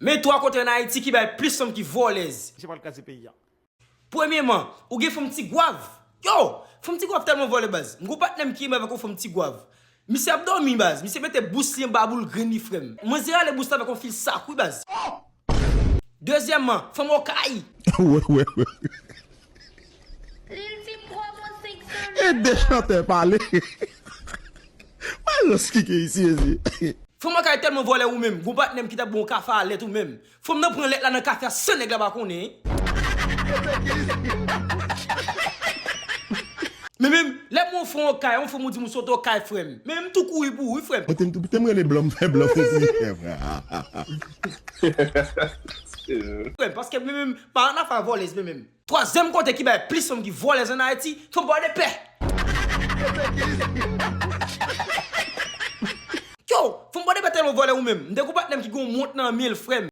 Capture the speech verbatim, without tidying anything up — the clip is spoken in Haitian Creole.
Men twa kote ann Ayiti ki bay plis fanm ki vòlèz. Misye pral kraze peyi a. Premyeman, ou gen fanm Tigwav. Yo, fanm Tigwav tèlman vòlè baz. M gon patnè m ki renmen avèk yon fanm Tigwav. Misye ap dòmi baz. Misye mete bous li anba boul grenn li frè m. Manzè rale bous la avèk yon fil sak wi baz. Dezyèmman, fanm Okay. Wè, wè, wè. Lil di pwòp an senk san E de chantè pale. Wè rans ki gen isi, mezi. Fanm Okay tèlman vòlè ou menm. Gon patnè m ki t ap ba w kafe a lèt ou menm. Fanm nan pran lèt la nan kafe a san nèg la pa konnen. Men menm, lè m wè yon fanm Okay, yon fanm ou di m ou sot Okay frè m. Men menm tou kouri pou ou wi frè m. Mwen te m tou te m rele blan m fè blan pou ou wi frè m. Frè m, paske men menm, pa ann afè vòlèz men menm. Twazyèm kote ki bay plis fanm ki vòlèz ann Ayiti, fanm Pòdepè. Yo, fanm Pòdepè tèlman vòlè ou menm. M te gon patnè m ki gon mont nan men l frè m.